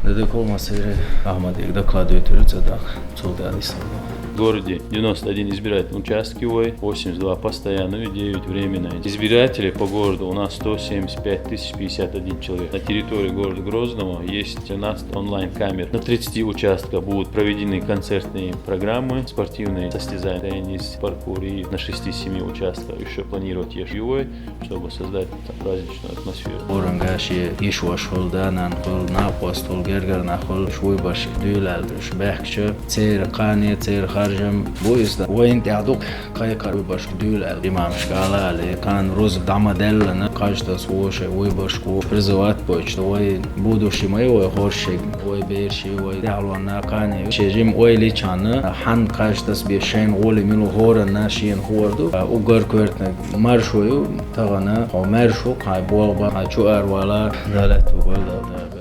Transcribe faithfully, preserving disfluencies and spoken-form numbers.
Дедекол масери Ахмадег докладывает рыцадах, солдат исалма. В городе девяносто один избирательный участок, восемьдесят два постоянные, девять временные. Избирателей по городу у нас сто семьдесят пять тысяч пятьдесят один человек. На территории города Грозного есть тринадцать онлайн-камер. На тридцати участках будут проведены концертные программы, спортивные состязания, теннис, паркур. И на шести-семи участках еще планировать есть живой, чтобы создать там праздничную атмосферу. Орангаши ишвашхол, дананхол, напостхол, гергарнахол, швой башк дюлал, шбахча, цер кане, цер харжам, буйста, войн тядук, кай кар башк дюлал, имам шкалали, кан роз дамаделлана, каждас воше, вой башку, призывать почта, вой будущий мой, вой хоршик, вой берши, вой дялона, кане, шежим, вой личана, хан каждас бешен, воли милу хорана, шиен хорду, угар квертна, маршую, тагана, хо маршу, кай болба, кай чу арвала, далату вала, да.